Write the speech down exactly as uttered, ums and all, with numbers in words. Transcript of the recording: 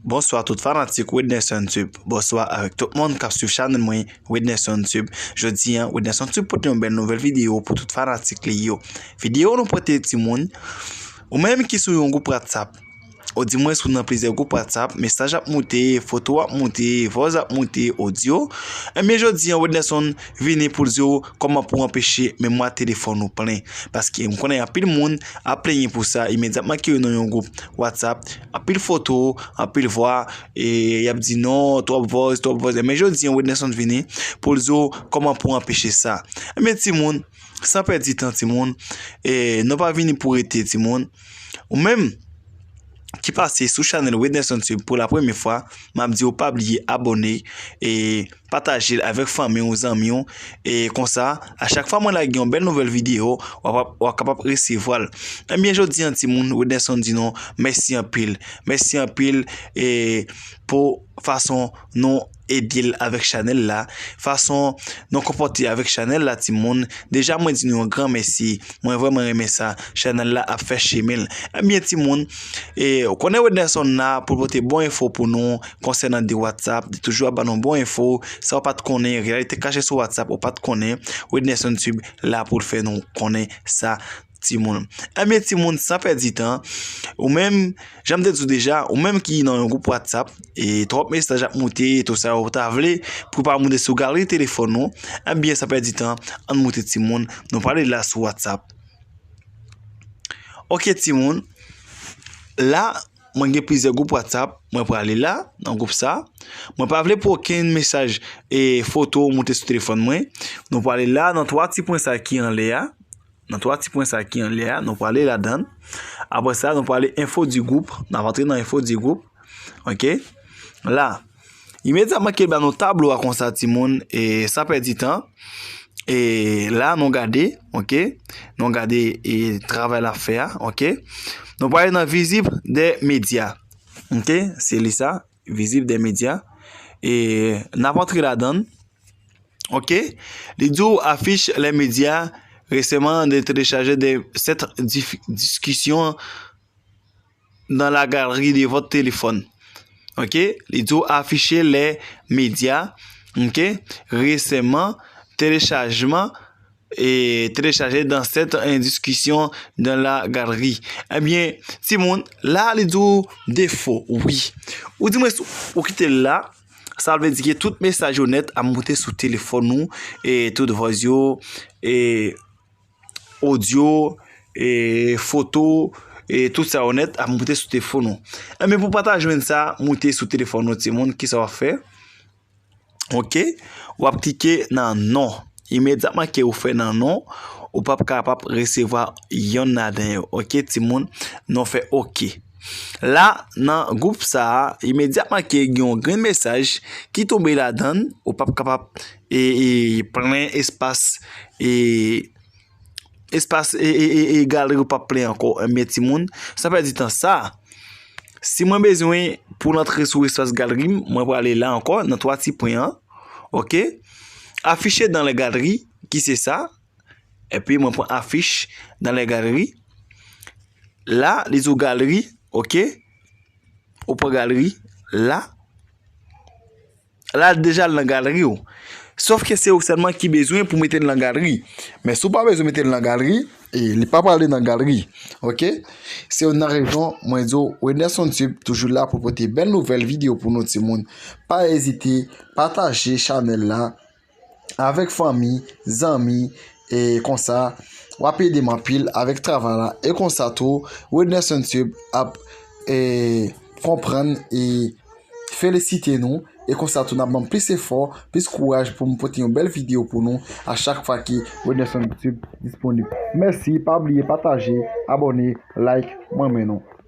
Bonswa tout fanatik Wednerson Tube. Bonswa avèk tout moun k ap swiv chanèl mwen, Wednerson Tube. Jodi a, Wednerson Tube pote yon bèl nouvèl videyo pou tout fanatik li yo. Videyo nou pote timoun, ou menm ki sou yon gwoup WhatsApp, ou di mwen sou nan plizyè gwoup WhatsApp, mesaj ap moute, foto ap moute, vòz ap moute, odyo. Ebyen, jodi a, Wednerson vini pou l di w kòman pou anpeche memwa telefòn ou plen. Paske m konnen anpil moun ap plenyen pou sa, imedyatman ke yo nan yon gwoup WhatsApp, anpil foto, anpil vwa, e y ap di non, twòp vòz, twòp vòz. Men jodi a, Wednerson vini pou l di w kòman pou anpeche sa. Ebyen, timoun, san pèdi tan, timoun, e nou pa vini pou rete, timoun. Ou menm ki pase sou chanèl Wednerson Tube pou la premyè fwa, m ap di w pa bliye abòne e pataje l avèk fanmi w, zanmi w. E konsa, a chak fwa mwen lage yon bèl nouvèl videyo, w ap, w ap kapab resevwa l. Ebyen, jodi a, timoun, Wednerson di nou mèsi anpil. Mèsi anpil, e pou fason nou ede l avèk chanèl la, fason nou konpòte avèk chanèl la, timoun. Deja, mwen di nou yon gran mèsi. Mwen vrèman renmen sa. Chanèl la ap fè chemen l. Ebyen, timoun, e, ou konnen Wednerson la pou l pote bon enfo pou nou konsènan de WhatsApp. Li toujou ap ban nou bon enfo. Sa w pa t konnen, reyalite kache sou WhatsApp, ou pa t konnen. Wednerson Tube la pou l fè nou konnen sa, timoun. Ebyen, timoun, san pèdi tan, ou menm, jan m te di w deja, ou menm ki nan yon gwoup WhatsApp, e twòp mesaj ap moute, e tou sa, ou ta vle pou pa moute sou galri telefòn ou, ebyen, san pèdi tan, ann moute, timoun, nou prale la sou WhatsApp. Oke, timoun, la, mwen gen plizyè gwoup WhatsApp, mwen prale la, nan gwoup sa. Mwen pa vle pou okenn mesaj e foto moute sou telefòn mwen. Nou prale la, nan twa ti pwen sa ki anlè a. Nan twa ti pwen sa ki anlè a, nou prale ladan l. Apre sa, nou prale enfo di gwoup. N ap antre nan enfo di gwoup. Oke? La, imedyatman ke l ba nou tablo a konsa, timoun, e san pèdi tan, e la, nou gade, oke? Nou gade, e travay l ap fè a, oke? Nou prale nan vizib de medya. Oke? Se li sa, vizib de medya. E n ap antre ladan l. Oke? Li di w affiche les médias récemment téléchargés de cette dif-, discussion dans la galerie de votre téléphone. Oke? Li di w afficher les médias, oke? Récemment téléchargement et téléchargés dans cette, euh, discussion dans la galerie. Ebyen, timoun, la li di w defo, wi. Ou di mwen ou kite l la, sa vle di ke tout mesaj yo nèt ap moute sou telefòn ou, e tout vòz yo, e odyo, e foto, e tout sa yo nèt ap moute sou telefòn ou. Ebyen, pou pa ta jwenn sa moute sou telefòn ou, timoun, kisa w ap fè? Oke? W ap klike nan non. Imedyatman ke ou fè nan non, ou p ap kapab resevwa yonn ladan yo. Oke, timoun? Nou fè oke. La, nan gwoup sa a, imedyatman ke gen yon grenn mesaj ki tonbe ladan l, ou p ap kapab, e, e, plen espas, e, espas, e, e, e, e galri ou p ap plen ankò. Ebyen, timoun, san pèdi tan sa, si mwen bezwen pou l antre sou espas galri m, mwen prale la ankò, nan twa ti pwen an. Oke? Afficher dans les galeries, ki se sa. Epi mwen pran affiche dans les galeries. La, li di w galri, oke? Ou pran galri, la. La, deja l nan galri w. Sòf ke se ou sèlman ki bezwen pou mete l nan galri. Men si w pa bezwen mete l nan galri, e li pa prale nan galri. Oke? Se youn nan rezon mwen di w, Wenderson Tube toujou la pou pote bèl nouvèl videyo pou nou timoun. Pa ezite pataje chanèl la avèk fanmi, zanmi, e konsa, w ap ede m anpil avèk travay la. E konsa tou, Wenderson Tube ap, e, konprann e felisite nou. E konsa tou, n ap ban m plis efò, plis kouraj pou m pote yon bèl videyo pou nou a chak fwa ke Wenderson Tube disponib. Mèsi, pa bliye pataje, abòne, like, mwen renmen nou.